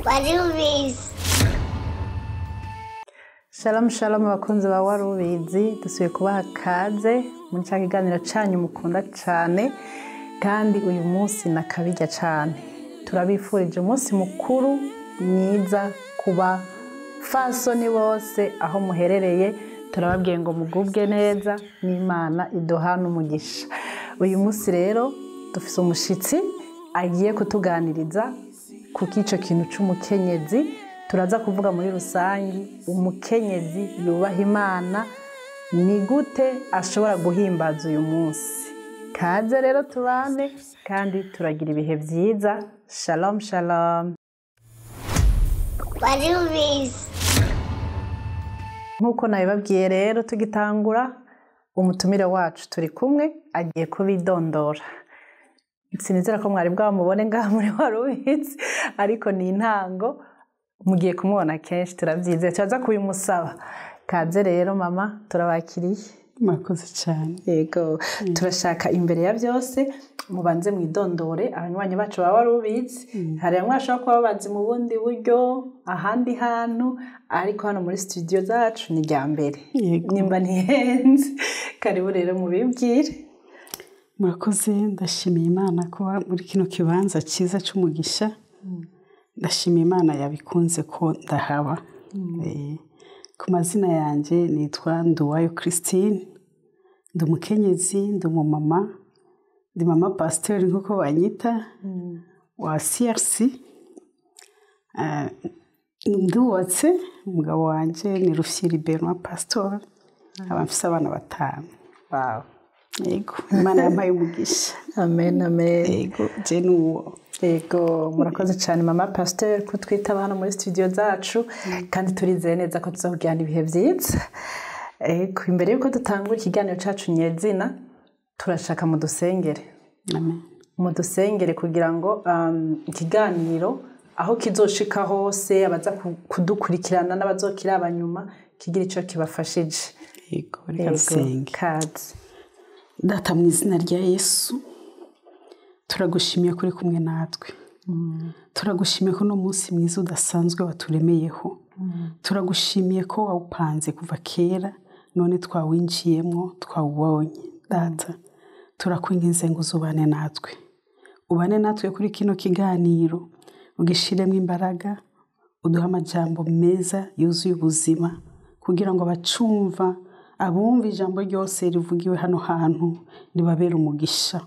Warubizi. Shalom shalom abakunzi ba Warubizi, dusubiye kubaha kaze muri ca kiganiro canyu mukunda cane, kandi uyu munsi nakabirya cane. Turabifurije umunsi mukuru mwiza kuba fasoni bose aho muherereye, turababwiye ngo mugubwe neza n'Imana iduhana umugisha. Uyu munsi rero dufise umushitsi agiye kutuganiriza kuko ico kintu c'umukenyezi. Turaza kuvuga muri rusangi umukenyezi yubaha Imana ni gute ashobora guhimbaza uyu munsi. Kaze rero tubane kandi turagira ibihe vyiza. Shalom shalom. Warubizi. Nk'uko nabibabwiye rero tugitangura, umutumire wacu turi kumwe agiye kubidondora. Sinizera ko mwari bwamubone ngaha muri Warubizi, ariko ni intango, mugiye kumubona kenshi, turabyizeye, turaza kubimusaba. Kaze rero mama, turabakiriye. Murakoze cyane. Yego, turashaka imbere ya byose mubanze mwidondore abanywanyi bacu ba Warubizi. Hari bamwe bashobora kuba babazi mu bundi buryo ahandi hantu, ariko hano muri studio zacu ni rya mbere. Yego. Nimba ntihenze. Karibu rero mubibwire. Murakoze, ndashimiye Imana kuba muri kino kibanza cyiza cy'umugisha. Ndashimiye Imana yabikunze ko ndahaba. Ku mazina yanjye nitwa Nduwayo Christine, ndi umukenyezi, ndi umumama, ndi mama pasiteri nk'uko banyita, wa CRC. Ndubatse, umugabo wanjye ni Rufyiri Benoit Pastor, nkaba mfise abana 5. Wow. Yego, Imana yampaye umugisha. Amen, amen. Yego, je nuwo. Yego, murakoze cyane mama pasteur kutwitaba hano muri studio zacu, kandi turizeye neza ko tuzakugirana ibihe byiza. Yego, imbere yuko dutangura ikiganiro cacu nyezina, turashaka mudusengere. Amen. Mudusengere kugira ngo ikiganiro aho kizoshika hose, abaza kudukurikirana n'abazokiraba nyuma, kigira ico kibafashije. Yego, reka dusenge. Kaze. Data, mu izina rya Yesu, turagushimiye kuri kumwe natwe. Turagushimiye ko no munsi mwiza udasanzwe waturemeyeho. Turagushimiye ko wawupanze kuva kera, none twawinjiyemo, twawubonye. Data, turakwinginze ngo uzubane natwe. Ubane natwe kuri kino kiganiro, ugishiremo imbaraga, uduhe amajambo meza yuzuye ubuzima, kugira ngo abacumva, abumva ijambo ryose rivugiwe hano hantu ribabere umugisha,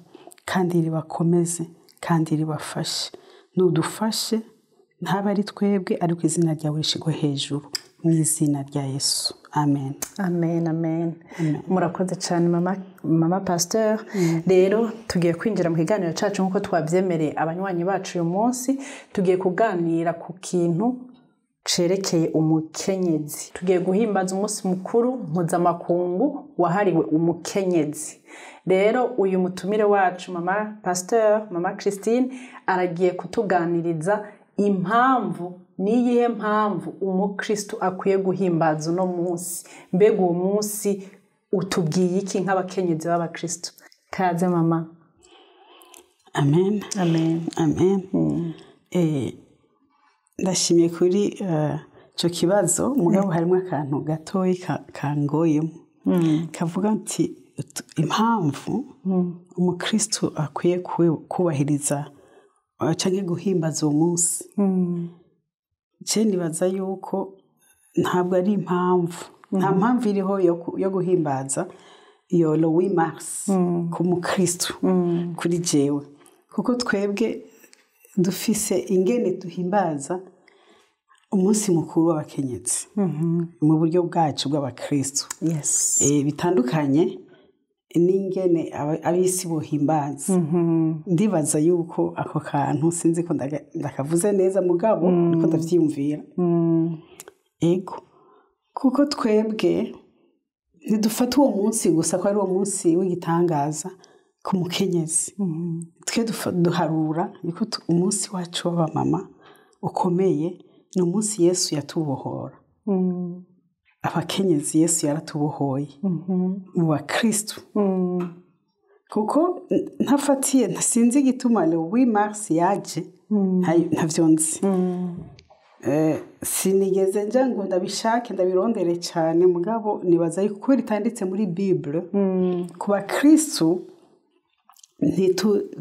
kandi ribakomeze, kandi ribafashe. Nudufashe, ntaba ari twebwe, ariko izina ryawe rishigwe hejuru, mu izina rya Yesu. Amen. Amen, amen. Murakoze cyane mama pasteur. Rero tugiye kwinjira mu kiganiro cacu nkuko twavyemereye abanywanyi bacu uyu munsi. Tugiye kuganira ku kintu cerekeye umukenyezi. Tugiye guhimbaza umunsi mukuru mpuzamakungu wahariwe umukenyezi. Rero uyu mutumire wacu mama pasteur, mama Christine, aragiye kutuganiriza impamvu, niyihe mpamvu umukristo akwiye guhimbaza uno munsi. Mbega uwo munsi utubwiye iki nk'abakenyezi b'abakristo? Kaze mama. Amen. Amen. Amen. Ndashimiye kuri ico kibazo, mugabo harimo akantu gatoyi kangoyemo. Kavuga nti impamvu umukristo akwiye kubahiriza canke guhimbaza uwo munsi. Je nibaza yuko ntabwo ari impamvu, nta mpamvu iriho yo guhimbaza iyo le 8 mars ku mukristo, kuri jewe, kuko twebwe dufise ingene duhimbaza umunsi mukuru w'abakenyezi mu buryo bwacu bw'abakristo. Yes. Bitandukanye n'ingene abisi bohimbaza. Ndibaza yuko ako kantu sinzi ko ndakavuze neza, mugabo niko ndavyiyumvira. Ego, kuko twebwe ntidufata uwo munsi gusa ko ari uwo munsi w'igitangaza ku mukenyezi. Twe duharura niko umunsi wacu w'abamama ukomeye, ni umunsi Yesu yatubohora. Abakenyezi Yesu yaratubohoye mu bakristo. Kuko ntafatiye, sinzi igituma le 8 mars yaje, ntavyo nzi. Sinigeze nja ngo ndabishake, ndabirondere cyane, mugabo nibaza yuko kubera itanditse muri Bible, ku bakristu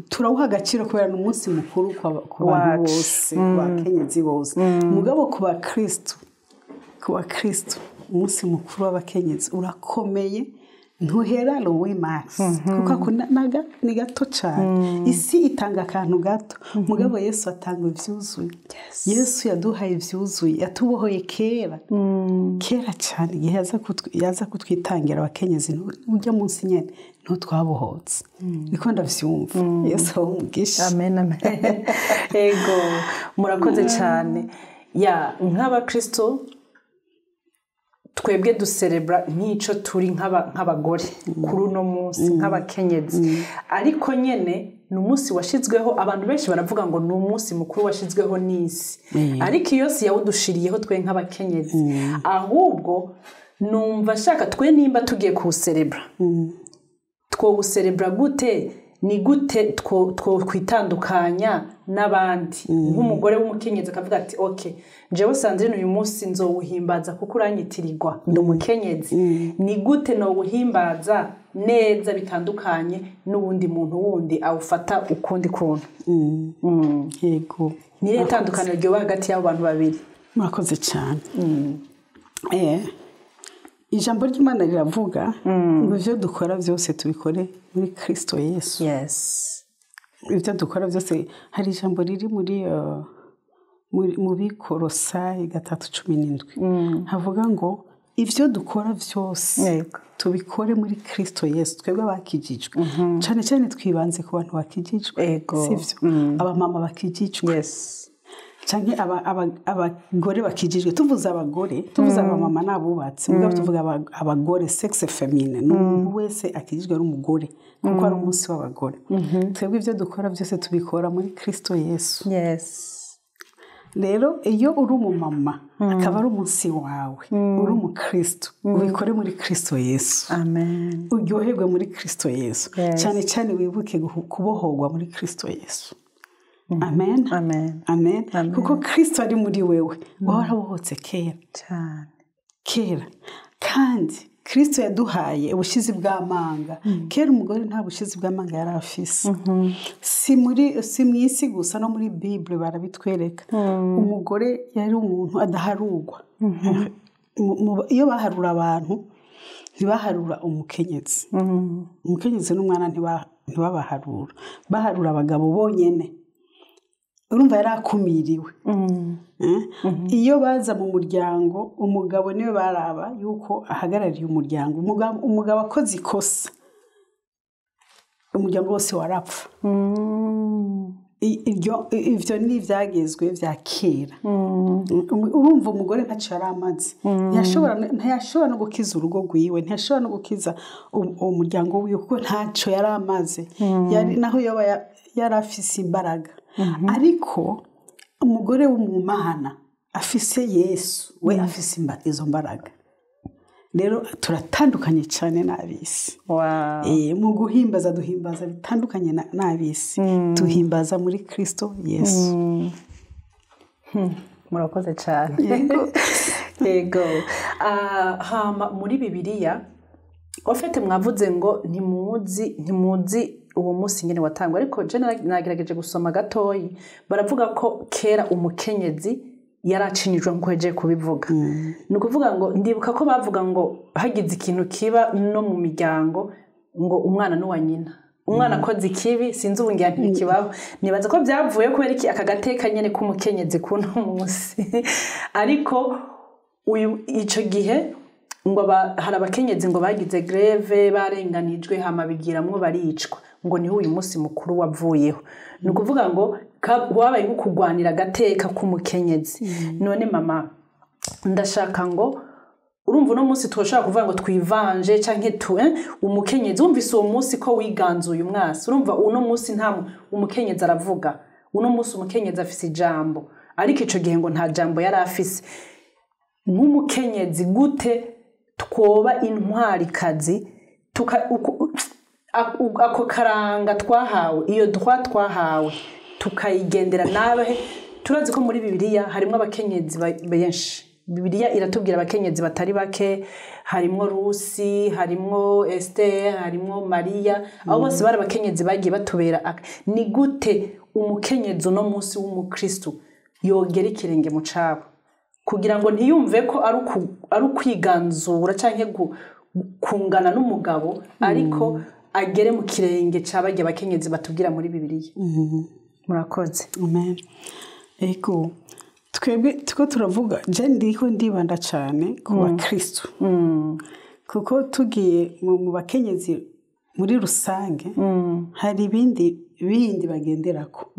turawuha agaciro kubera ni umunsi mukuru ku bantu Wacu. bose, ku bakenyezi bose. Mugabo ku bakristu umunsi mukuru w'abakenyezi urakomeye, ntuhera le 8 mars, kuko ako ni gato cyane. Isi itanga akantu gato, mugabo Yesu atanga ibyuzuye. Yesu yaduhaye ibyuzuye, yatubohoye kera kera cyane. Igihe yaza kutwitangira abakenyezi, ujya munsi nyine niho twabohotse. Niko ndavyumva. Yesu abahe umugisha. Amen, amen. Ego, murakoze cyane. Ya, nk'abakristo twebwe duserebura nk'icyo turi nk'abagore kuri uno munsi, nk'abakenyezi. Ariko nyine ni umunsi washyizweho. Abantu benshi baravuga ngo ni umunsi mukuru washyizweho n'isi, ariko iyo si yawudushiriyeho twe nk'abakenyezi. Ahubwo numva nshaka twe nimba tugiye kuwuserebura, twowuserebura gute? Ni gute twokwitandukanya n'abandi, nk'umugore w'umukenyezi akavuga ati: "Ok, njyewe Sandrine, uyu munsi nzowuhimbaza kuko uranyitirirwa, ndi umukenyezi"? Ni gute nowuhimbaza neza bitandukanye n'uwundi muntu wundi awufata ukundi kuntu? Yego. Ni irihe tandukaniro ryoba hagati y'abo bantu babiri? Murakoze cyane. Ijambo ry'Imana riravuga ngo ibyo dukora byose tubikore muri Kristo Yesu. Ibyo dukora byose. Hari ijambo riri muri mu Bikorosayi 3:17, havuga ngo ibyo dukora byose tubikore muri Kristo Yesu. Twebwe abakijijwe, cyane cyane twibanze ku bantu bakijijwe, sibyo? Abamama bakijijwe canke abagore bakijijwe. Tuvuze abagore, tuvuze abamama n'abubatsi, mugabo tuvuga abagore, sexe féminin, ni umuntu wese akijijwe ari umugore, kuko ari umunsi w'abagore. Twebwe ibyo dukora byose tubikora muri Kristo Yesu. Rero iyo uri umumama, akaba ari umunsi wawe, uri umukristo, ubikore muri Kristo Yesu. Amen. Uryoherwe muri Kristo Yesu. Cyane cyane wibuke kubohorwa muri Kristo Yesu. Amen. Amen. Amen. Amen. Kuko Kristo ari muri wewe, warabohotse kera. Cyane. Kera. Kandi Kristo yaduhaye ubushizi bw'amanga. Kera umugore nta bushizi bw'amanga yari afise. Si mu isi gusa, no muri Bible barabitwereka. Umugore yari umuntu adaharurwa. Iyo baharura abantu, ntibaharura umukenyezi. Umukenyezi n'umwana ntibabaharura, baharura abagabo bonyene. Urumva yari akumiriwe. Iyo baza mu muryango, umugabo niwe baraba yuko ahagarariye umuryango. Umugabo akoze ikosa, umuryango wose warapfa. Ivyo ni ivyagezwe vya kera. Urumva umugore ntacyo yari amaze. Ntiyashobora no gukiza urugo rwiwe, ntiyashobora no gukiza umuryango wiwe, kuko ntacyo yari amaze. Naho yoba yari afise imbaraga. Ariko umugore w'umumana afise Yesu, we afise izo mbaraga. Rero turatandukanye cyane n'abisi. Mu guhimbaza, duhimbaza bitandukanye n'abisi. Duhimbaza muri Kristo Yesu. Murakoze cyane. Yego. Hama muri Bibiliya ofete mwavuze ngo ntimuzi uwo munsi nyine watangwa, ariko je nagerageje gusoma gatoyi, baravuga ko kera umukenyezi yaracinyijwe, nk'uko yagiye kubivuga. Ni ukuvuga ngo ndibuka ko bavuga ngo hagize ikintu kiba no mu miryango, ngo umwana n'uwa nyina, umwana akoze ikibi. Sinzi ubu ngira ntikibaho. Nibaza ko byavuye kubera iki aka gateka nyine k'umukenyezi kuno munsi. Ariko uyu ico gihe ngo hari abakenyezi ngo bagize grève, barenganijwe, hama bigiramwo baricwa, ngo niho uyu munsi mukuru wavuyeho. Ni ukuvuga ngo wabaye nko kurwanira agateka k'umukenyezi. None mama, ndashaka ngo urumva uno munsi turashobora kuvuga ngo twivanje canke tu umukenyezi wumvise uwo munsi ko wiganzuye umwasi. Urumva uno munsi nta umukenyezi aravuga, uno munsi umukenyezi afise ijambo, ariko ico gihe ngo nta jambo yari afise. Nk'umukenyezi, gute twoba intwarikazi, ako karanga twahawe, iyo droit twahawe, tukayigendera nabe Turazi ko muri Bibiliya harimo abakenyezi benshi. Bibiliya iratubwira abakenyezi batari bake, harimo Rusi, harimo Esther, harimo Mariya, abo bose bari abakenyezi bagiye batubera. Ni gute umukenyezi uno munsi w'umukristo yogera ikirenge mu cabo kugira ngo ntiyumve ko ari ukwiganzura canke kungana n'umugabo, ariko agere mu kirenge c'abarya abakenyezi batubwira muri Bibiliya? Murakoze. Amen. Ego, twebwe tuko turavuga, je ndiko ndibanda cyane ku bakristo, kuko tugiye mu bakenyezi muri rusange, hari ibindi bindi bagenderako,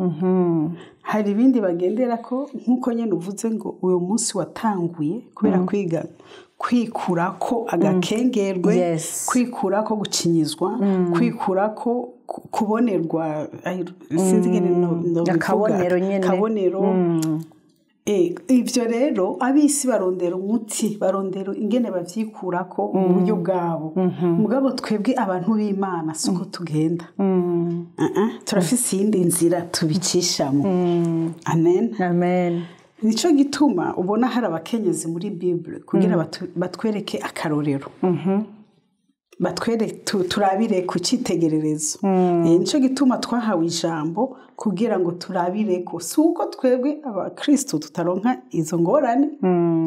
hari ibindi bagenderako nk'uko nyine uvuze ngo uyu munsi watanguye kubera kwiga kwikurako agakengerwe, kwikurako gucinyizwa, kwikurako kubonerwa, sinzi ingene nobivuga. Akabonero nyene. Kabonero. Ivyo rero ab'isi barondera umuti, barondera ingene bavyikurako mu buryo bwabo. Mugabo twebwe abantu b'Imana siko tugenda. Turafise iyindi nzira tubicishamo. Amen. Amen. Nico gituma ubona hari abakenyezi muri Bible kugira batwereke akarorero, batwere turabire ku cyitegererezo. Nico gituma twahawe ijambo kugira ngo turabire ko si uko twebwe abakristo tutaronka izo ngorane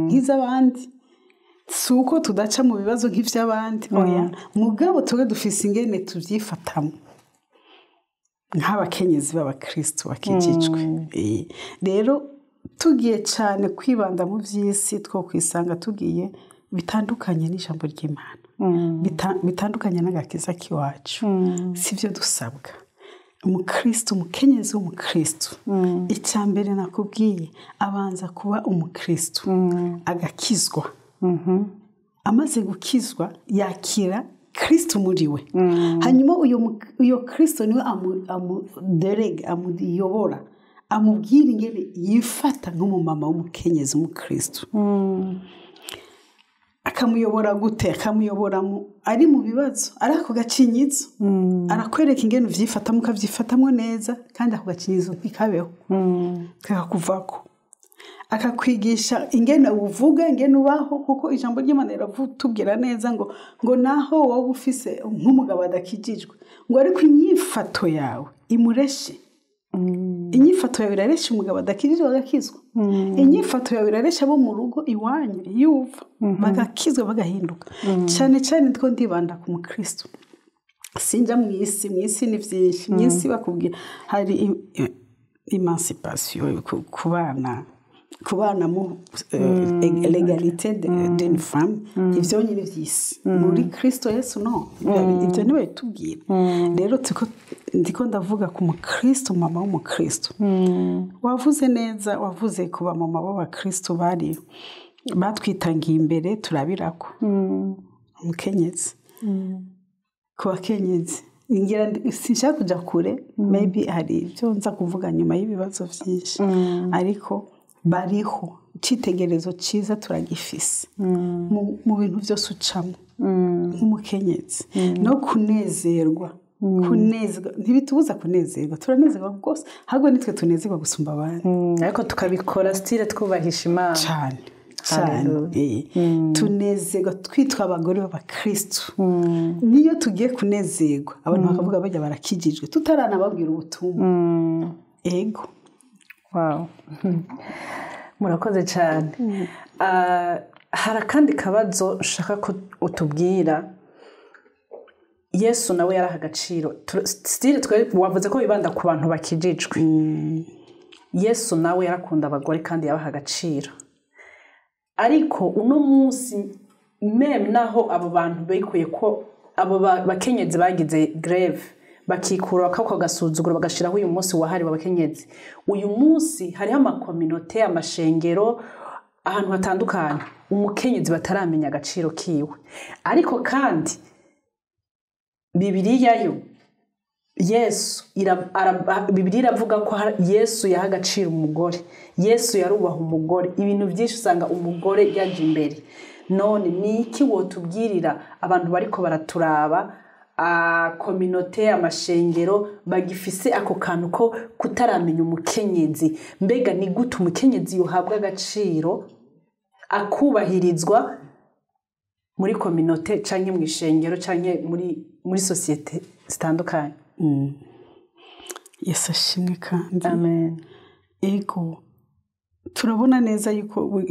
nk'iz'abandi, si uko tudaca mu bibazo nk'ivy'abandi, oya, mugabo twebwe dufise ingene tuvyifatamo nk'abakenyezi b'abakristo bakijijwe. Rero tugiye cyane kwibanda mu by'isi, two kwisanga tugiye bitandukanye n'ijambo ry'Imana, bitandukanye n'agakiza k'iwacu. Si byo dusabwa. Umukristo, umukenyezi w'umukristo, icya mbere nakubwiye, abanza kuba umukristo, agakizwa. Amaze gukizwa yakira Kristo muri we, hanyuma uyo Kristo niwe amuderega, amuyobora, amubwira ingene yifata nk'umumama w'umukenyezi w'umukristo. Akamuyobora gute? Akamuyobora ari mu bibazo, ari ako gacinyizo, arakwereka ingene uvyifatamo, ukavyifatamwo neza, kandi ako gacinyizo ntikabeho, kakakuvako. Akakwigisha ingene uvuga, ingene ubaho, kuko ijambo ry'Imana riratubwira neza ngo naho wowe ufise nk'umugabo adakijijwe, ngo ariko inyifato yawe imureshe. Inyifato yawe iraresha umugabo adakijijwe agakizwa. Inyifato yawe iraresha abo mu rugo iwanyu iyo uva, bagakizwa, bagahinduka. Cyane cyane two ndibanda ku mukristo, sinja mu isi. Mu isi ni byinshi. Mu isi bakubwira hari émancipation ku bana mu l'égalité d'une femme, ivyo nyine vy'isi. Muri Kristo Yesu no, ibyo ntibabitubwira. Rero ndiko ndavuga ku mukristo, mama w'umukristo. Wavuze neza, wavuze ku bamama b'abakristo bari batwitangiye imbere, turabirako umukenyezi, ku bakenyezi. Ngira sinshaka kujya kure, maybe hari ibyo nza kuvuga nyuma y'ibibazo byinshi, ariko bariho icyitegererezo cyiza turagifise mu bintu byose ucamo nk'umukenyezi no kunezerwa. Kunezerwa ntibitubuza kunezerwa, turanezerwa rwose, ahubwo nitwe tunezerwa gusumba abandi. Ariko tukabikora style twubahisha Imana. Cyane cyane. Tunezerwa twitwa abagore b'abakristo. Niyo tugiye kunezerwa, abantu bakavuga bajya barakijijwe, tutaranababwira ubutumwa. Ego. Wow. Murakoze cyane. Hari akandi kabazo nshaka ko utubwira. Yesu nawe yaraha agaciro. Style twe wavuze ko wibanda ku bantu bakijijwe. Yesu nawe yarakunda abagore kandi yabaha agaciro, ariko uno munsi même naho abo bantu bikuye ko abo bakenyezi bagize grève, bakikura kako gasuzuguro, bagashiraho uyu munsi wahariwe abakenyezi, uyu munsi hariho ama communautés, amashengero, ahantu hatandukanye umukenyezi bataramenya agaciro kiwe. Ariko kandi Bibiliya yo, Yesu Bibiliya iravuga ko Yesu yaha agaciro umugore, Yesu yarubaha umugore. Ibintu byinshi usanga umugore yaje imbere. None ni iki wotubwirira abantu bariko baraturaba? Communauté, amashengero bagifise ako kantu ko kutaramenya umukenyezi. Mbega ni gute umukenyezi yohabwa agaciro, akubahirizwa muri communauté canke mu ishengero canke muri société zitandukanye? Yesu ashimwe kandi. Amen. Ego, turabona neza yuko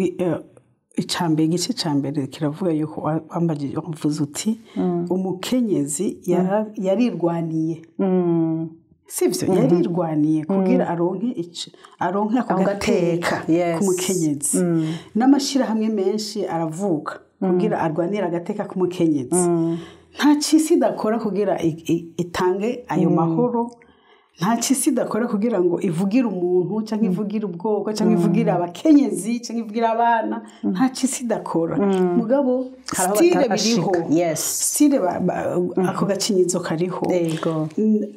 icambere, igice ca mbere kiravuga yuko wambajije, wavuze uti umukenyezi yarirwaniye, sivyo? Yarirwaniye kugira aronke ako Ako gateka gateka, yes. k'umukenyezi. N'amashirahamwe menshi aravuka kugira arwanire agateka k'umukenyezi. Nta cisi idakora kugira itange ayo mahoro, nta cisi idakora kugira ngo ivugire umuntu cyangwa ivugire ubwoko cyangwa ivugire abakenyezi cyangwa ivugire abana. Nta cisi idakora, mugabo Hari aho still batarashika. biriho. Still ako gacinyizo kariho.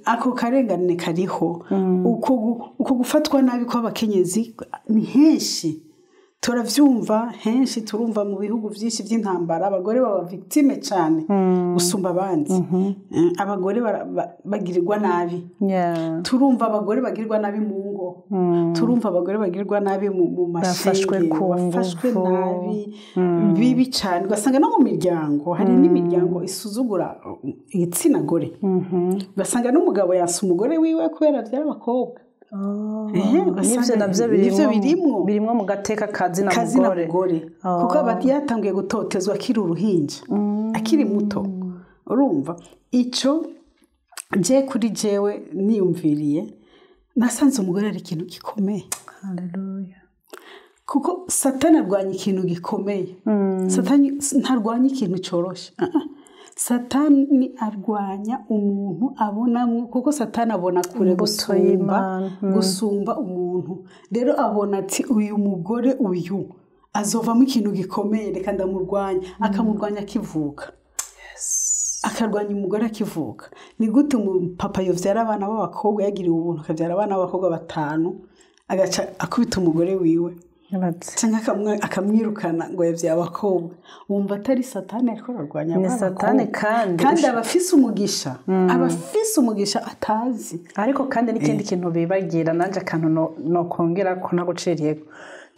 Ako karengane kariho, uko gufatwa nabi kw'abakenyezi ni henshi, turavyumva henshi. Turumva mu bihugu byinshi by'intambara abagore baba victime cyane gusumba abandi. Abagore bagirirwa nabi. Turumva abagore bagirirwa nabi mu ngo, turumva abagore bagirirwa nabi mu Bafashwe mashengero, ku bafashwe ngufu. nabi bibi cyane. Ugasanga no mu miryango, hari n'imiryango isuzugura igitsina gore, ugasanga n'umugabo yasa umugore wiwe kubera abyara abakobwa. N'ivyo navyo nivyo birimwo. Birimwo mu gateka kazina kazina mugore. Mugore, kuko aba yatangiye gutotezwa akiri uruhinja, akiri muto. Urumva ico je kuri jewe niyumviriye, nasanze umugore ari ikintu gikomeye. Hallelujah. Kuko Satani arwanya ikintu gikomeye. Satani ntarwanya ikintu cyoroshe. Ah, ah. Satani arwanya umuntu abonamwo, kuko Satani abona kure Imbuto gusumba y'Imana. Gusumba umuntu. Rero abona ati uyu mugore uyu azovamo ikintu gikomeye, reka ndamurwanya. Akamurwanya akivuka, akarwanya umugore akivuka. Ni gute umupapa yovyara abana b'abakobwa, yagiriwe ubuntu akabyara abana b'abakobwa batanu, agaca akubita umugore wiwe Yubatse. cyangwa akamwirukana ngo yabyaye abakobwa? Wumva atari Satani ariko ararwanya Ni abana Satani b'abakobwa? kandi Kandi aba afise umugisha, aba afise umugisha atazi. Ariko kandi n'ikindi kintu bibagira, nanjye akantu nokongera ko naguciriyeko,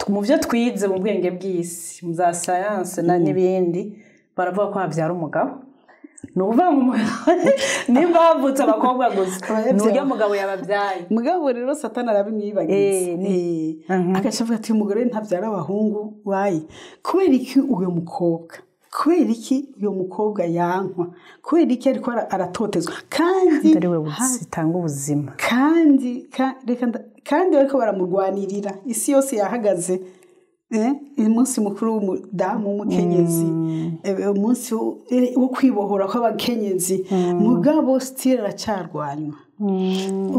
mu byo twize mu bwenge bw'isi, mu za sayanse n'ibindi, baravuga ko habyara umugabo. Ni ukuvuga ngo nimba havutse abakobwa gusa, Aba ni urya yabyaye. mugabo yababyaye. Mugabo rero Satani arabimwibagiza. Agaca avuga ati umugore ntabyara abahungu bayi. Kubera iki uyu mukobwa, kubera iki uyu mukobwa yankwa, kubera iki ariko aratotezwa kandi Ari we zitanga ubuzima. Kandi reka kandi bariko baramurwanirira, isi yose yahagaze, umunsi mukuru w'umudamu w'umukenyezi, umunsi wo kwibohora kw'abakenyezi, mugabo still aracarwanywa.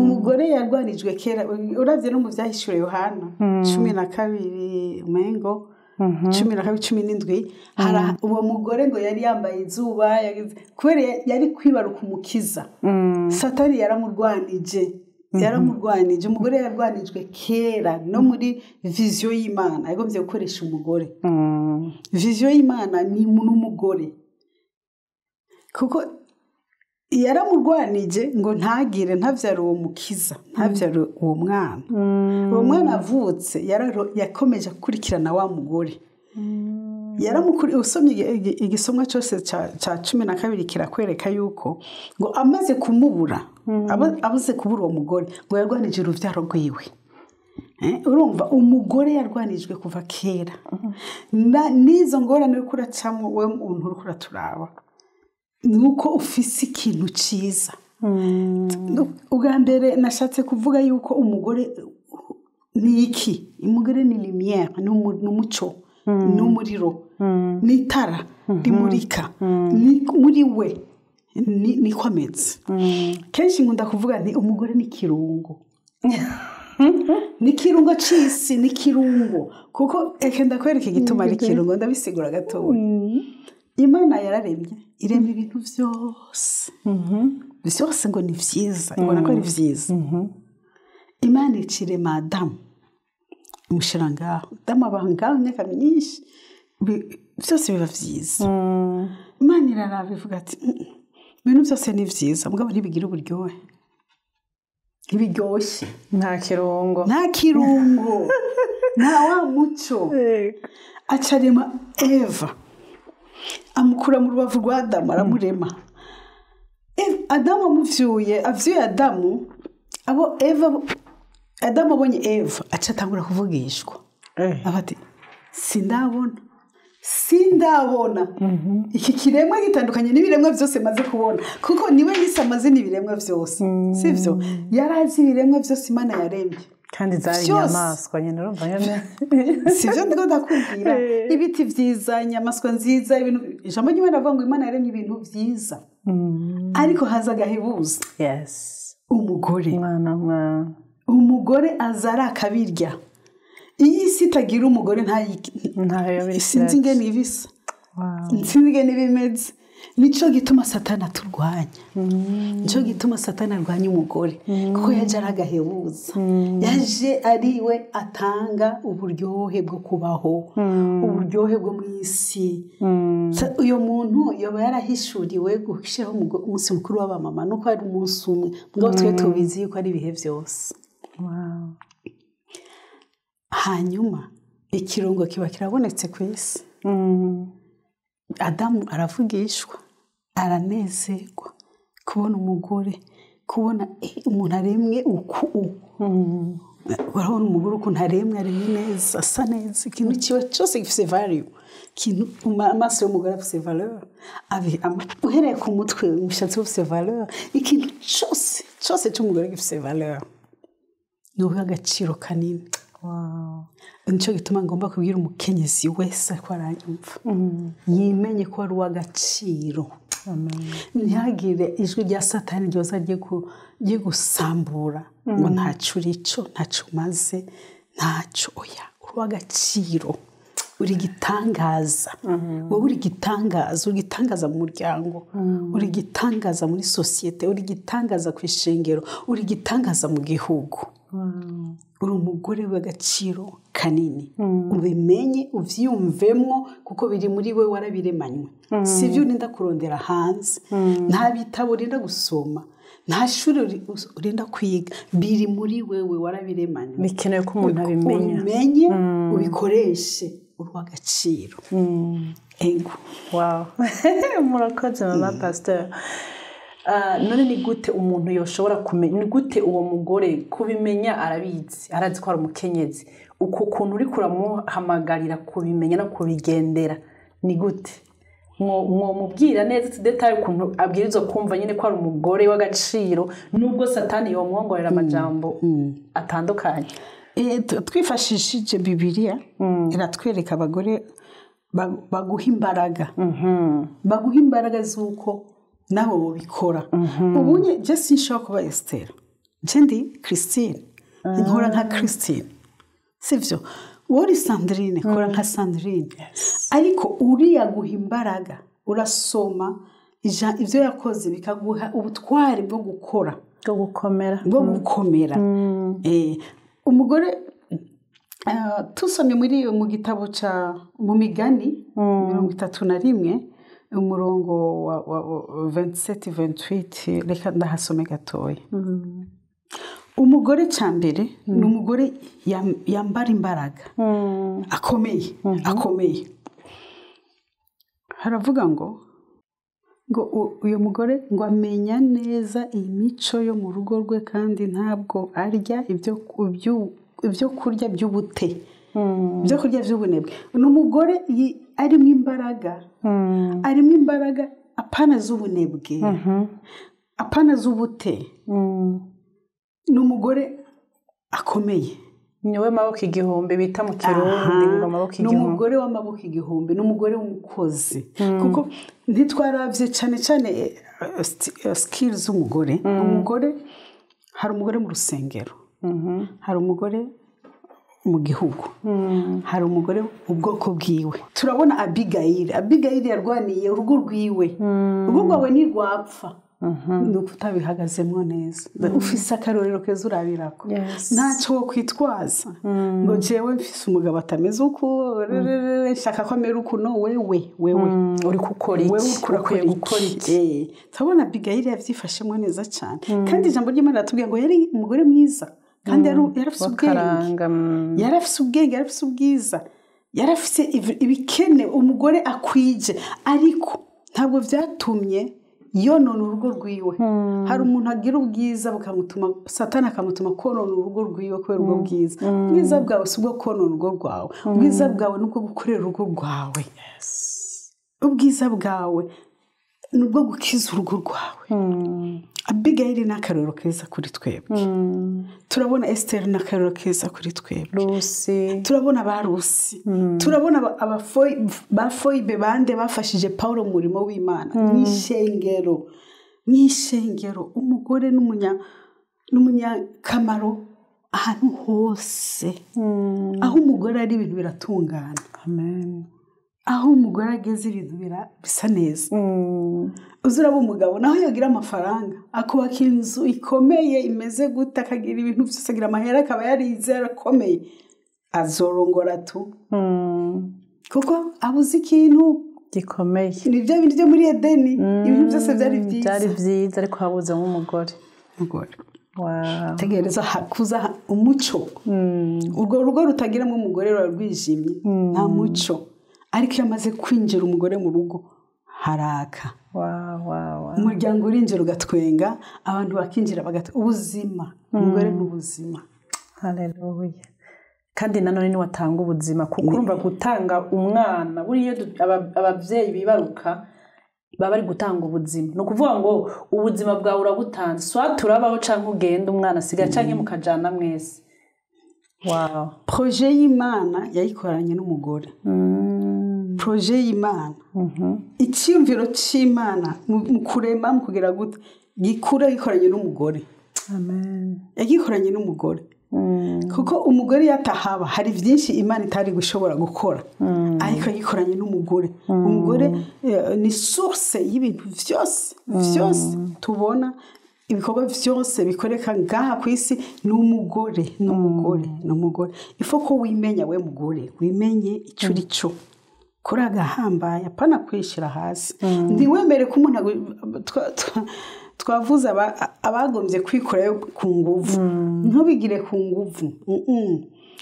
Umugore yarwanijwe kera. Uravye no mu Vyahishuriwe Yohana 12, umengo 12, 17, hari uwo mugore ngo yari yambaye izuba, kubera yari kwibaruka umukiza. Satani yaramurwanije, yaramurwanije. Umugore yarwanijwe kera. No muri vision y'Imana yagombye gukoresha umugore. Vision y'Imana ni n'umugore, kuko yaramurwanije ngo ntagire, ntabyare uwo mukiza, ntabyare uwo mwana. Uwo mwana avutse yakomeje gukurikirana wa mugore. Usomye igisomwa cyose ca 12 kirakwereka yuko ngo amaze kumubura, amaze kubura uwo mugore, ngo yarwanije uruvyaro rwiwe. Urumva umugore yarwanijwe kuva kera. N'izo ngorane uriko uracamwo, wewe muntu uriko uraturaba, ni uko ufise ikintu ciza. Ubwa mbere nashatse kuvuga yuko umugore ni iki? Umugore ni lumière, ni umuco, ni umuriro, ni itara rimurika. Ni muri we niko ameze. Kenshi nkunda kuvuga nti umugore ni ikirungo, ni ikirungo c'isi, ni ikirungo. Kuko eke ndakwereka igituma ari ikirungo, ndabisigura gatoya. Imana yararemye, irema ibintu vyose vyose, ngo ni vyiza, ibona ko ari vyiza. Imana icirema Adamu, imushira ngaho. Adamu aba ngaho imyaka myinshi, byose biba vyiza. Imana iraraba ivuga ati: Ibintu byose ni vyiza, mugabo ntibigira uburyohe, ntibiryoshye. Nta kirungo. Nta kirungo, nta wa muco. Acarema Eva, amukura mu rubavu rwa Adamu, aramurema. Adamu amuvyuye, avyuye Adamu, abo Eva, Adamu abonye Eva aca atangura kuvugishwa. Aba ati sindabona iki kiremwa gitandukanye n'ibiremwa byose maze kubona, kuko niwe yise amazina ibiremwa byose, sivyo? Yarazi ibiremwa byose Imana yaremye, kandi zari inyamaswa nyine, urumva nyine. Sivyo? Ndiko ndakubwira ibiti vyiza, inyamaswa nziza, ibintu. Ijambo ry'Imana rivuga ngo Imana yaremye ibintu vyiza, ariko haza agahebuza. Umugore. Mwana mwana. Umugore aza ari akabirya. Iyi si itagira umugore ntayo. Sinzi ingene ibisa, sinzi ingene ibimeze. Nico gituma Satani aturwanya, nico gituma Satani arwanya umugore, kuko yaje ari agahebuza, yaje ari we atanga uburyohe bwo kubaho, uburyohe bwo mu isi. Uyo muntu yoba yarahishuriwe gushyiraho umunsi mukuru w'abamama, nuko ari umunsi umwe, mugabo twe tubizi yuko ari ibihe byose. Hanyuma ikirungo kiba kirabonetse ku isi. Adamu aravugishwa, aranezerwa kubona umugore, kubona umuntu aremwe uku. Urabona umugore ukuntu aremwe, aremwe neza, asa neza, ikintu kiba cyose gifite value. Ikintu amaso y'umugore afite valeur, uhereye ku mutwe, umushatsi ufite valeur, ikintu cyose cyose cy'umugore gifite valeur, ni agaciro kanini. Nicyo gituma ngomba kubwira umukenyezi wese ko aranyumva, yimenye ko ari uw'agaciro, ntihagire ijwi rya Satani ryoza rye gusambura ngo ntacyo urico, ntacyo umaze, ntacyo. Oya, uri uw'agaciro, uri igitangaza. Wowe uri igitangaza, uri igitangaza mu muryango, uri igitangaza muri sosiyete, uri igitangaza ku ishengero, uri igitangaza mu gihugu. Uri umugore w'agaciro kanini, ubimenye, uvyiyumvemwo, kuko biri muri we, warabiremanywe. Si byo urinda kurondera hanze, nta bitabo urinda gusoma, nta shuri urinda kwiga, biri muri wewe, warabiremanywe. Bikenewe ko umuntu abimenya. Ubimenye, ubikoreshe, uri uw'agaciro. Ego. Wow, murakoze mama pasteur. None ni gute umuntu yoshobora kumenya, ni gute uwo mugore kubimenya? Arabizi, arazi ko ari umukenyezi. Uko kuntu uri kuramuhamagarira kubimenya no kubigendera, ni gute mwomubwira neza tudetaye ukuntu abwirizwa kumva nyine ko ari umugore w'agaciro, nubwo Satani yomwongorera amajambo atandukanye? Twifashishije Bibiliya, iratwereka abagore baguha imbaraga, baguha imbaraga z'uko nabo bobikora. Ubu je sinshobora kuba Esther, je ndi Christine, nkora nka Christine, sivyo? Wori Sandrine, kora nka Sandrine. Ariko uriya guha imbaraga, urasoma ivyo yakoze bikaguha ubutwari bwo gukora, bwo gukomera, bwo gukomera. Umugore tusomye muri mu gitabo ca mu Migani 31, umurongo wa 27 28, reka ndahasome gatoya. Umugore cya mbere ni umugore yambara imbaraga, akomeye, akomeye. Haravuga ngo uyu mugore ngo amenya neza imico yo mu rugo rwe, kandi ntabwo arya ibyo kurya by'ubute, ibyo kurya by'ubunebwe. Ni umugore arimo imbaraga, arimo imbaraga apana z'ubunebwe, apana z'ubute. Ni umugore akomeye. Niwe maboko igihumbi bita mu Kirundi ngo amaboko igihumbi. Ni umugore w'amaboko igihumbi, ni umugore w'umukozi. Kuko ntitwaravye cyane cyane skills z'umugore. Umugore, hari umugore mu rusengero, hari umugore mu gihugu, hari umugore ubwoko bwiwe. Turabona Abigail. Abigail yarwaniye urugo rwiwe. Urugo rwawe ntirwapfa. Ni uko utabihagazemo neza. Ufise akarorero keza urabirako. Ntacyo wo kwitwaza ngo jewe mfise umugabo atameze uku, nshaka ko amera uku. No, wewe uri gukora iki? Ukwiye gukora iki? Turabona Abigayili yavyifashemo neza cyane, kandi ijambo ry'Imana riratubwira ngo yari umugore mwiza, kandi yarafise ubwenge, yarafise ubwenge, yarafise ubwiza, yarafise ibikene umugore akwije, ariko ntabwo vyatumye yonona urugo rwiwe. Hari umuntu agira ubwiza bukamutuma Satani akamutuma konona urugo rwiwe kubera ubwo bwiza. Ubwiza bwawe si ubwo konona urugo rwawe, ubwiza bwawe ni ubwo gukorera urugo rwawe. Ubwiza bwawe ni ubwo gukiza urugo rwawe. Abigayili ni akarorero keza kuri twebwe. Turabona Esiteri ni akarorero keza kuri twebwe. Turabona ba Rusi. Turabona ba Foyibe bande bafashije Pawulo mu murimo w'Imana. Mw'ishengero umugore n'umunyakamaro ahantu hose. Aho umugore ari ibintu biratungana. Amen. Aho umugore ageze ibintu bisa neza. Uzuraba umugabo naho yagira amafaranga, akubaka inzu ikomeye imeze gute, akagira ibintu byose, agira amahera, akaba yarize arakomeye, azorongora tu. Kuko abuze ikintu gikomeye. Ni byo bintu byo muri Edeni, ibintu byose byari byiza. Byari byiza ariko habuze nk'umugore. Umugore. Wow. Tegereza kuza umuco. Urwo rugo rutagiramo umugore ruba rwijimye, nta muco. Ariko iyo amaze kwinjira umugore mu rugo haraka. Umuryango urinjira ugatwenga, abantu bakinjira ubuzima. Umugore ni ubuzima. Haleluya. Kandi nanone ni watanga ubuzima, kuko urumva gutanga umwana, buriya ababyeyi bibaruka baba bari gutanga ubuzima. Ni ukuvuga ngo ubuzima bwawe urabutanze, soit turabaho canke ugenda umwana asigaye canke mukajana mwese. Wow. Projet y'Imana yayikoranye n'umugore. Projet y'Imana. Icyumviro cy'Imana mu kurema, mu kugira gute, gikura gikoranye n'umugore. Amen. Yagikoranye n'umugore. Kuko umugore yatahaba hari byinshi Imana itari gushobora gukora. Ariko yagikoranye n'umugore. Umugore ni source y'ibintu byose, byose tubona, ibikorwa byose bikoreka ngaha ku isi ni umugore, ni umugore, ni umugore. Ifo ko wimenya we mugore, wimenye icyo uri cyo. Kuri agahambaye, apana kwishira hasi. Ntiwemere ko umuntu twavuze abagombye kwikorayo ku nguvu. Ntubigire ku nguvu.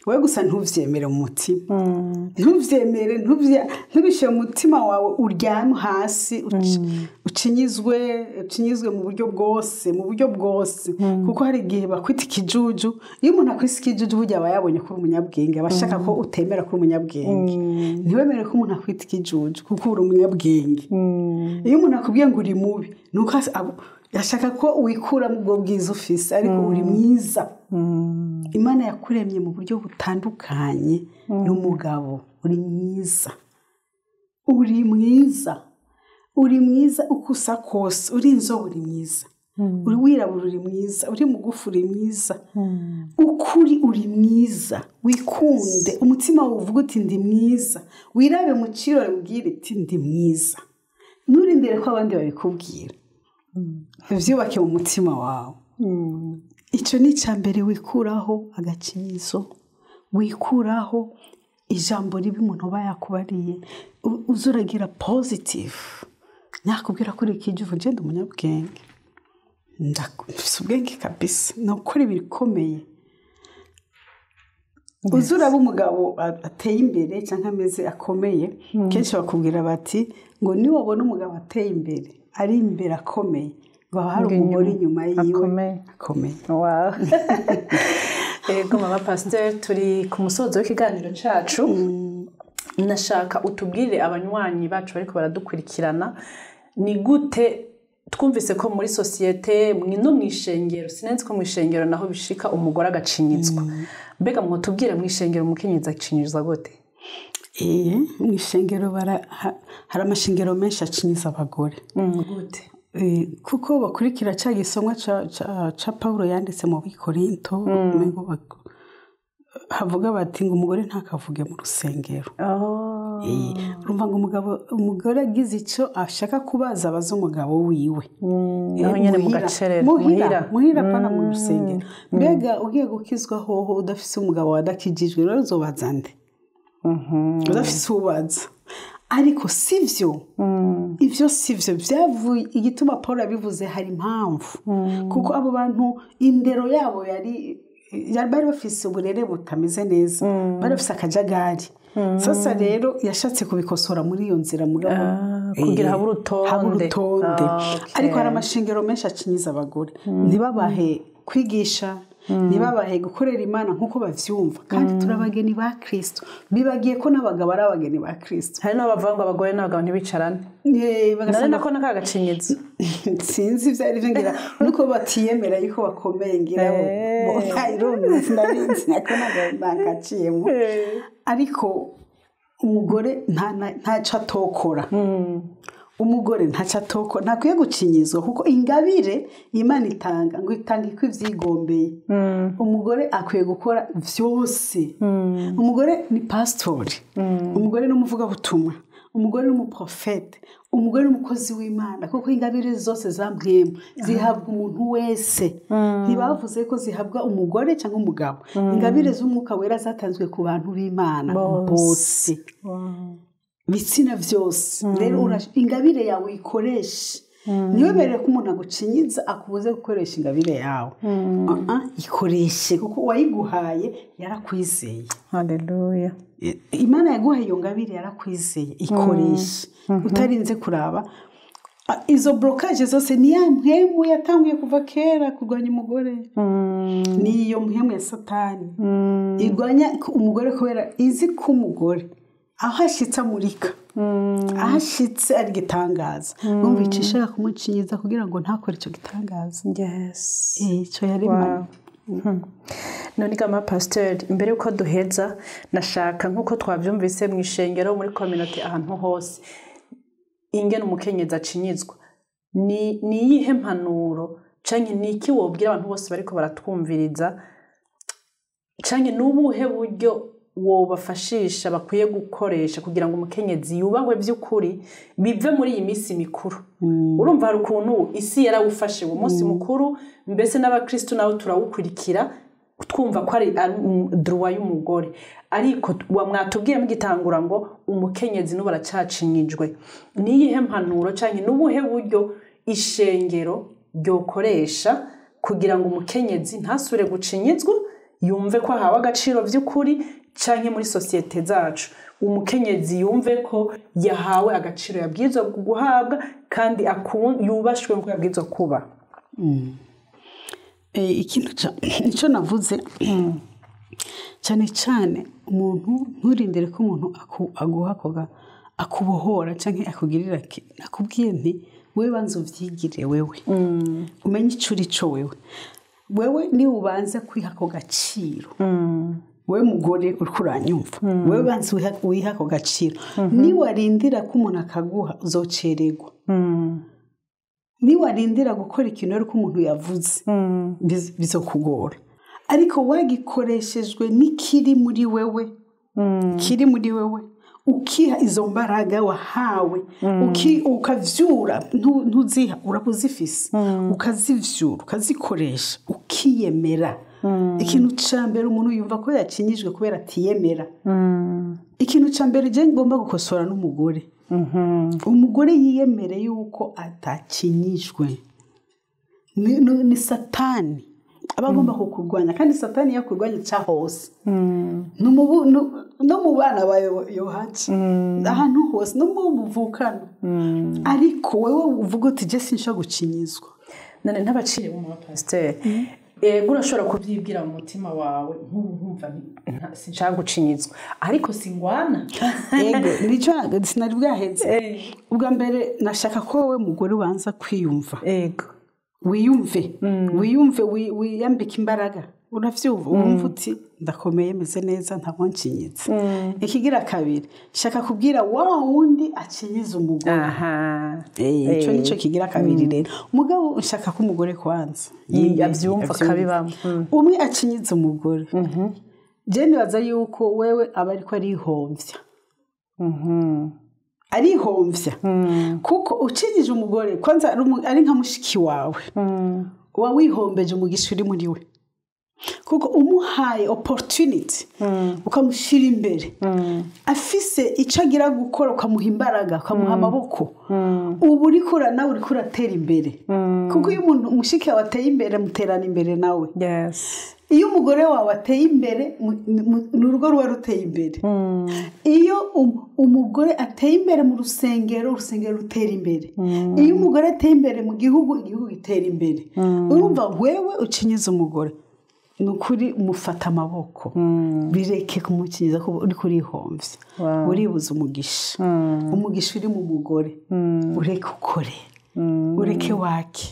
Wowe gusa ntuvyemere mu mutima. Ntuvyemere, ntubishyire mu mutima wawe, uryame hasi, ucinyizwe mu buryo bwose, mu buryo bwose. Kuko hari igihe bakwita ikijuju. Iyo umuntu akwise ikijuju burya aba yabonye ko uri umunyabwenge, aba ashaka ko utemera ko uri umunyabwenge. Ntiwemere ko umuntu akwita ikijuju kuko uri umunyabwenge. Iyo umuntu akubwiye ngo uri mubi, nuko yashaka ko wikuramo ubwo bwiza ufise, ariko uri mwiza. Imana yakuremye mu buryo butandukanye n'umugabo. Uri mwiza, uri mwiza, uri mwiza uko usa kose. Uri inzobe uri mwiza, uri wirabura uri mwiza, uri mugufi uri mwiza, ukuri uri mwiza. Wikunde umutima wawe uvuga uti ndi mwiza, wirabe mu kirori ubwire uti ndi mwiza. Nturindire ko abandi babikubwira, ubyubake mu mutima wawe. Icyo ni icya mbere, wikuraho agakinyizo, wikuraho ijambo ribi umuntu aba yakubariye, uzuragira positive. Nakubwira ko uri ikijuju, ngenda umunyabwenge, mfise ubwenge kabisa, nukora ibikomeye. Uzuraba umugabo ateye imbere cyangwa ameze akomeye, kenshi bakubwira bati ngo niwabona umugabo ateye imbere, ari imbere akomeye, ngo haba hari umugore inyuma yiwe akomeye. Wow. Ego mama pasteur, turi ku musozo w'ikiganiro cacu. Nashaka utubwire abanywanyi bacu bariko baradukurikirana, ni gute twumvise ko muri societe no mw'ishengero, sinenzi ko mw'ishengero naho bishika umugore agacinyizwa. Mbega mwotubwire mw'ishengero umukenyezi acinyizwa gute? Mw'ishengero hari amashengero menshi acinyiza abagore. Gute? Kuko bakurikira cya gisomwa ca Paulo yanditse mu Bikorinto, havuga bati ngo umugore ntakavuge mu rusengero. Urumva ngo umugore agize icyo ashaka kubaza abaza umugabo wiwe. Naho nyine mu gacerere muhira pana mu rusengero. Mbega ugiye gukizwa hoho udafise umugabo wadakijijwe, rero uzobaza nde? Udafise ubaza. Ariko sivyo, ivyo sivyo byavuye. Igituma Paul abivuze hari impamvu, kuko abo bantu indero yabo yari bari bafise uburere butameze neza, bari bafise akajagari. Sasa rero yashatse kubikosora muri iyo nzira, mugabo kugira habe urutonde. Ariko hari amashengero menshi acinyiza abagore, ntibabahe kwigisha, ntibabahe gukorera Imana nk'uko bavyumva. Kandi turi abageni ba Kristo, bibagiye ko n'abagabo ari abageni ba Kristo. Hari n'abavuga ngo abagore n'abagabo ntibicarane, nari nako n'akagacinyizo. Sinzi ivyo ari vyo, ngira nuko batiyemera yuko bakomeye, ngira bo ndabizi nako nagaciyemo. Ariko umugore ntaco atokora. Umugore ntaco atokora, ntakwiye gucinyizwa, kuko ingabire Imana itanga ngo itanga iko ivyigombeye. Umugore akwiye gukora vyose. Umugore ni pastori, umugore ni umuvugabutumwa, umugore ni umuprofete, umugore ni umukozi w'Imana, kuko ingabire zose za mpwemu zihabwa umuntu wese. Ntibavuze ko zihabwa umugore cyangwa umugabo. Ingabire z'umwuka wera zatanzwe ku bantu b'Imana bose, bitsina vyose. Rero ingabire yawe ikoreshe. Ntiwemerere ko umuntu agucinyiza akubuze gukoresha ingabire yawe. Ikoreshe, kuko uwayiguhaye yarakwizeye. Haleluya. Imana yaguhaye iyo ngabire yarakwizeye, ikoreshe utarinze kuraba izo blocage zose. Ni ya mpwemu yatanguye kuva kera kurwanya umugore, ni iyo mpwemu ya Satani irwanya umugore, kubera izi ko umugore aho ashitse amurika, aho ashitse ari gitangaza. Numva icishaka kumucinyiza kugira ngo ntakore ico gitangaza. Yes, ico yaremanye. None kama pasteur, imbere yuko duheza, nashaka nkuko twavyumvise mu ishengero, muri community, ahantu hose ingene umukenyezi acinyizwa, ni iyihe mpanuro canke ni iki wobwira abantu bose bariko baratwumviriza, canke n'ubuhe buryo wobafashisha bakwiye gukoresha kugira ngo umukenyezi yubahwe by'ukuri, bive muri iyi minsi mikuru? Urumva hari ukuntu isi yarawufashe uwo munsi mukuru, mbese n'abakristo nabo turawukurikira twumva ko ari droit y'umugore. Ariko mwatubwiye mugitangura ngo umukenyezi n'ubu aracacinyijwe. Niyihe mpanuro canke n'ubuhe buryo ishengero ryokoresha kugira ngo umukenyezi ntasubire gucinyizwa, yumve ko ahawe agaciro by'ukuri, canke muri sosiyete zacu umukenyezi yumve ko yahawe agaciro yabwirizwa guhabwa, kandi yubashwe nk'uko yabwirizwa kuba? Ikintu icyo navuze cyane cyane, umuntu nturindire ko umuntu aguha akubohora cyangwa akugirira, akubwiye nti wewe banza uvyigire, wewe umenye ico uri co, wewe ni ubanza kwiha ako gaciro. Wewe mugore uriko uranyumva, wewe banza wiha ako gaciro. Niwarindira ko umuntu akaguha uzocererwa. Niwarindira gukora ikintu ariko umuntu yavuze, bizokugora. Ariko wagikoreshejwe n'ikiri muri wewe, kiri muri wewe, ukiha izo mbaraga wahawe, ukavyura, ntuziha, urabuzifise, ukazivyura, ukazikoresha, ukiyemera. Ikintu ca mbere umuntu yumva ko yacinyijwe kubera atiyemera. Ikintu ca mbere je ngomba gukosora n'umugore, umugore yiyemere yuko atacinyijwe. Ni Satani aba agomba kukurwanya, kandi Satani yakurwanya ca hose, no mu bana ba Yohaci, ahantu hose, no mu muvukano. Ariko wewe uvuga uti je sinshobora gucinyizwa. None ntabaciye mu pasteur, ego urashobora kubyibwira mu mutima wawe, nk'ubu nkumva sinshaka gucinyizwa, ariko singwana. Ego nico sinari bwaheze. Ubwa mbere nashaka ko wowe mugore ubanza kwiyumva. Ego wiyumve, wiyumve, wiyambike imbaraga. Uravyumva, wumva uti ndakomeye, meze neza, ntabwo ncinyiza. Ikigira kabiri, shaka kubwira wa wundi acinyiza umugore. Ico nico kigira kabiri. Rero umugabo ushaka ko umugore kwanza avyumva akabibamo. Umwe acinyiza umugore, je nibaza yuko wewe aba ariko arihomvya. Arihomvya kuko ucinyije umugore kwanza ari nka mushiki wawe, uba wihombeje umugisha uri muri we, kuko umuhaye opportunity ukamushyira imbere, afise icyo agira gukora, ukamuha imbaraga, ukamuha amaboko, ubu uriko nawe uriko uratera imbere, kuko iyo umuntu mushiki wawe ateye imbere, muterana imbere nawe. Iyo umugore wawe ateye imbere, ni urugo ruba ruteye imbere. Iyo umugore ateye imbere mu rusengero, urusengero rutera imbere. Iyo umugore ateye imbere mu gihugu, igihugu gitera imbere. Urumva wewe ucinyiza umugore, ni ukuri mufata amaboko, bireke kumukinyiza ko uri kurihombya, uribuza umugisha. Umugisha uri mu mugore, ureke ukore, ureke wake,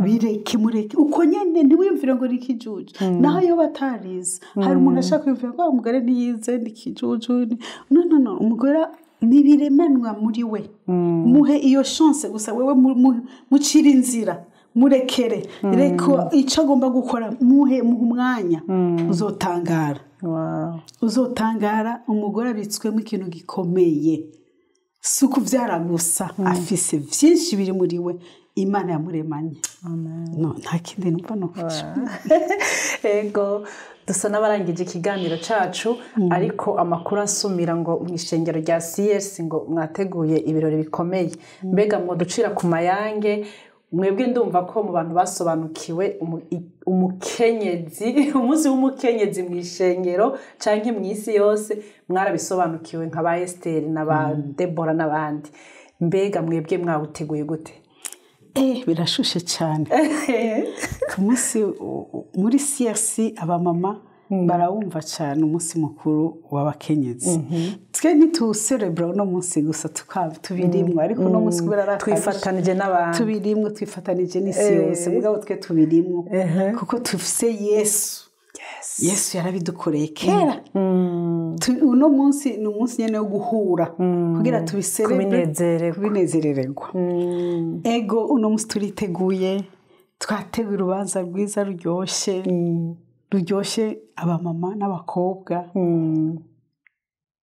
bireke, mureke uko nyene, ntiwiyumvire ngo ni ikijuju. Naho iyo batarize, hari umuntu ashaka kwiyumvira ngo umugore ntiyize, ni ikijuju. No, no, no, umugore nibiremanwa muri we. Muhe iyo chance gusa, wewe mucire inzira, murekere, reka icyo agomba gukora, muhe umwanya, uzotangara. Uzotangara. Umugore abitswemo ikintu gikomeye, si ukubyara gusa, afise byinshi biri muri we Imana yamuremanye. No, nta kindi numva no. Ego, dusa n'abarangije ikiganiro cacu, ariko amakuru asumira ngo mu ishengero rya CS ngo mwateguye ibirori bikomeye. Mbega mwoducira ku mayange? Mwebwe ndumva ko mu bantu basobanukiwe umukenyezi, umunsi w'umukenyezi mu ishengero canke mu isi yose, mwarabisobanukiwe nka ba Esther na ba Deborah n'abandi. Mbega mwebwe mwawuteguye gute? Birashushe cyane. Ku munsi muri CRC abamama barawumva cyane, umunsi mukuru w'abakenyezi. Twe ntituwuserebura uno munsi gusa, tubirimwo, ariko uno munsi kubera ari akarusho, twifatanije n'abandi. Tubirimwo, twifatanije n'isi yose, mugabo twe tubirimwo kuko tufise Yesu. Yesu yarabidukoreye kera. Uno munsi ni umunsi nyene wo guhura kugira tubiserebure, kubinezererwa. Kubinezerererwa. Ego, uno munsi turiteguye, twateguye urubanza rwiza ruryoshe, ruryoshe abamama n'abakobwa.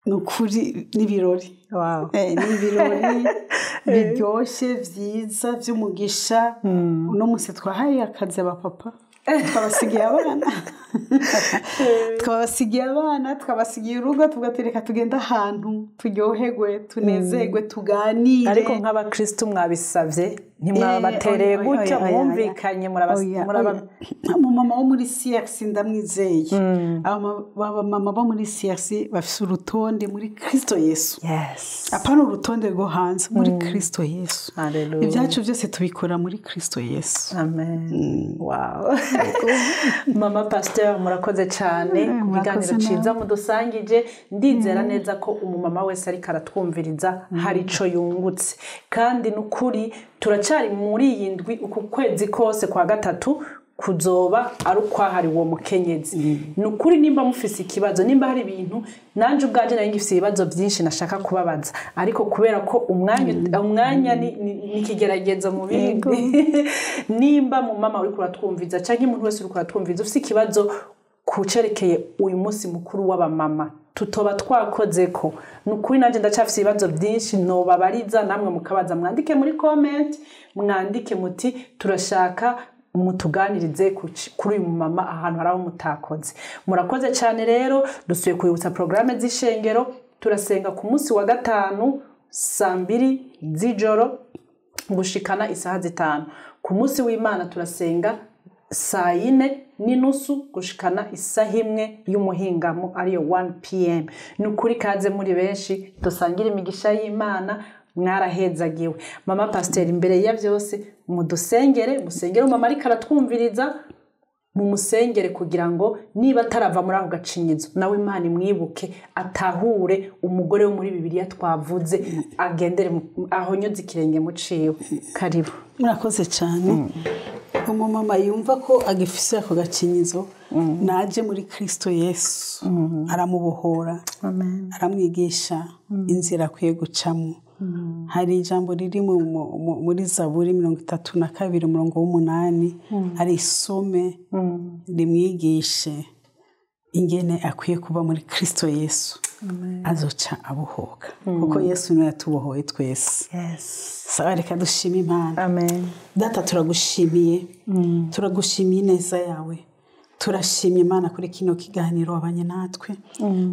Ni ukuri n'ibirori. Ni ibirori biryoshye, byiza, by'umugisha. Uno munsi twahaye akazi abapapa, twabasigiye abana, twabasigiye abana, twabasigiye urugo, tuvuga reka tugende ahantu turyoherwe, tunezerwe, tuganire. Ariko nk'abakristu mwabisabye, ntimwabatereye gutyo, mwumvikanye Umumama wo muri CRC ndamwizeye. Abamama bo muri CRC bafise urutonde muri Kristo Yesu, apana urutonde rwo hanze, muri Kristo Yesu. Hallelujah. Ibyacu byose tubikora muri Kristo Yesu. Amen. Wow. Mama Pasteur, murakoze cyane. Murakoze. Ikiganiro ciza mudusangije, ndizera neza ko umumama wese ariko aratwumviriza hari ico yungutse. Kandi nukuri turacari muri iyi ndwi, uku kwezi kose kwa gatatu kuzoba ari ukwahariwe uwo mukenyezi. Ni ukuri, nimba mufise ikibazo, nimba hari ibintu, nanje ubwanje nari ngifise ibibazo byinshi nashaka kubabaza, ariko kubera ko umwanya ni ikigeragezo mu bindi. Nimba mu mama uri kuratwumviza canke umuntu wese uri kuratwumviza ufise ikibazo kucerekeye uyu munsi mukuru w'abamama tutoba twakoze ko, ni ukuri nanjye ndacyafise ibibazo byinshi nobabariza, namwe mukabaza. Mwandike muri comment, mwandike muti turashaka mutuganirize kuri uyu mumama, ahantu hari aho mutakoze. Murakoze cyane. Rero dusuye kwibutsa porogaramu z'ishengero. Turasenga ku munsi wa gatanu saa 2 z'ijoro gushikana isaha 5. Ku munsi w'Imana turasenga saa 4:30 gushikana isaha 1 y'umuhingamo, ariyo 1 pm. Ni ukuri kaze muri benshi, dusangire imigisha y'Imana. Mwarahezagiwe. Mama Pasiteri, imbere ya byose mudusengere, musengere mama ariko aratwumviriza, mumusengere kugira ngo niba atarava muri ako gacinyizo, nawe Imana imwibuke, atahure umugore wo muri Bibiliya twavuze, agendere ahonyoze ikirenge muciwe. Karibu. Murakoze cyane. Umumama yumva ko agifise ako gacinyizo, naje muri Kristo Yesu, aramubohora, aramwigisha inzira akwiye gucamo. Hari ijambo riri muri Zaburi 32 umurongo w'8, arisome rimwigishe ingene akwiye kuba muri Kristo Yesu. Azoca abohoka kuko Yesu niwe yatubohoye twese. Sawa, reka dushime Imana. Amen. Data, turagushimiye, turagushimiye ineza yawe, turashimye Imana kuri kino kiganiro wabanye natwe,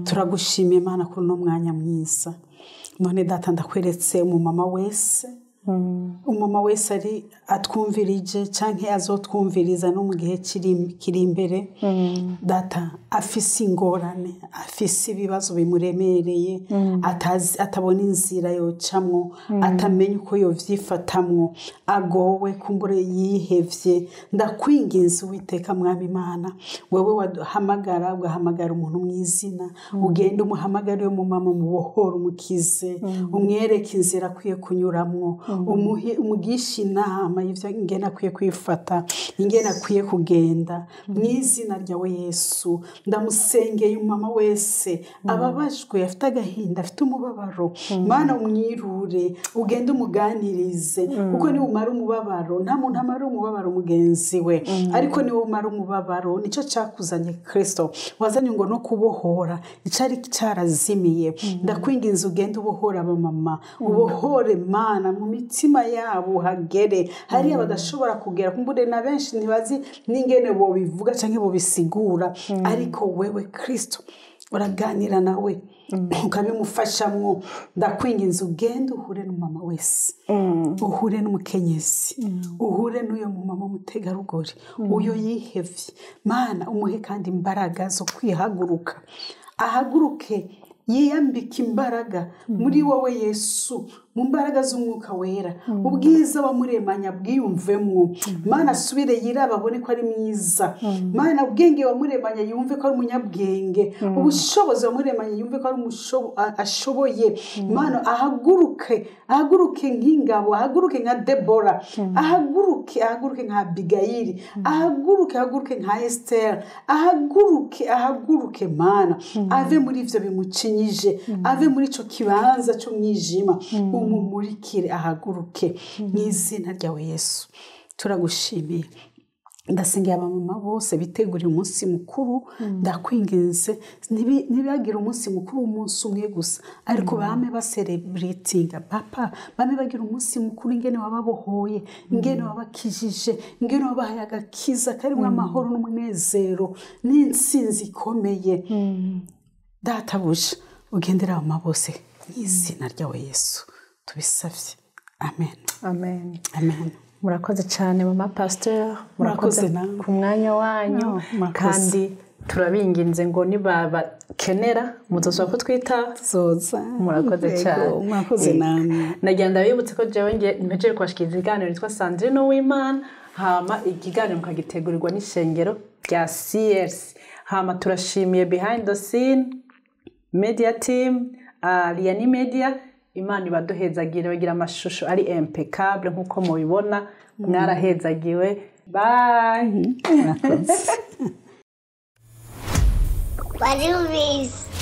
turagushimiye Imana kuri uno mwanya mwiza. None Data, ndakweretse umumama wese, umumama wese ari atwumvirije cyangwa azotwumviriza no mu gihe kiri imbere. Data, afise ingorane, afise ibibazo bimuremereye, atazi, atabona inzira yocamwo, atamenya uko yovyifatamwo, agowe, kumbure yihevye, ndakwinginze Uwiteka Mwami Imana, wewe wahamagara ugahamagara umuntu mu izina, ugende umuhamagare uyo mumama, umubohore, umukize, umwereke inzira akwiye kunyuramwo, umuhe, umugishe inama y'ivyo, ingene akwiye kwifata, ingene akwiye kugenda. Mu izina ryawe Yesu, ndamusengeye umumama wese ababajwe, afite agahinda, afite umubabaro. Mana, umwirure, ugende umuganirize, kuko niwe umara umubabaro. Nta muntu amara umubabaro mugenzi we, ariko niwe umara umubabaro. Nicyo cyakuzanye Kristo, wazanye ngo no kubohora icari cyarazimiye. Ndakwinginze ugende ubohora abamama, ubohore Mana mu mitima yabo, uhagere hariya badashobora kugera. Kumbure na benshi ntibazi n'ingene bobivuga canke bobisigura, ariko wewe Kristo uraganira nawe ukabimufashamwo. Ndakwinginze ugende uhure n'umumama wese, uhure n'umukenyezi, uhure n'uyo mumama mutegarugori, uyo yihevye. Mana, umuhe kandi imbaraga zo kwihaguruka, ahaguruke yiyambike imbaraga muri wowe Yesu, mu mbaraga z'Umwuka Wera, ubwiza wamuremanya bwiyumvemwo. Mana, asubire yiraba abone ko ari mwiza. Mana, ubwenge wamuremanya yumve ko ari umunyabwenge, ubushobozi wamuremanya yumve ko ari ashoboye. Mana, ahaguruke, ahaguruke nk'ingabo, ahaguruke nka Debora, ahaguruke, ahaguruke nka Abigayili, ahaguruke, ahaguruke nka Esiteri, ahaguruke, ahaguruke Mana, ave muri ivyo bimucinyije, ave muri ico kibanza c'umwijima, umumurikire ahaguruke mu izina ryawe Yesu. Turagushimiye. Ndasengera abamama bose biteguriye umunsi mukuru. Ndakwinginze ntibagire umunsi mukuru umunsi umwe gusa, ariko bame bacelebratinga papa, bame bagira umunsi mukuru ingene wababohoye, ingene wabakijije, ingene wabahaye agakiza karimo amahoro n'umunezero n'intsinzi ikomeye. Databuja, ugendera abamama bose mu izina ryawe Yesu tubisabye, amen. Amen. Amen. Murakoze cyane, mama pasteur. Murakoze nawe. Ku mwanya wanyu. No, murakoze. Kandi turabinginze ngo nibabakenera muzosaba ko twita. Zoza. Murakoze Yego, cyane. Murakoze namwe. Nagira ndabibutse ko jewe nge mpejeje kubashikiriza ikiganiro nitwa Sandrine Uwimana, hama ikiganiro mukagitegurirwa n'ishengero rya CRC. Hama turashimiye behind the scene media team, Liani Media. Imana ibaduhezagire, bagira amashusho ari impeccable nkuko mubibona. Mwarahezagiwe, bye. Murakoze. Wari ubizi.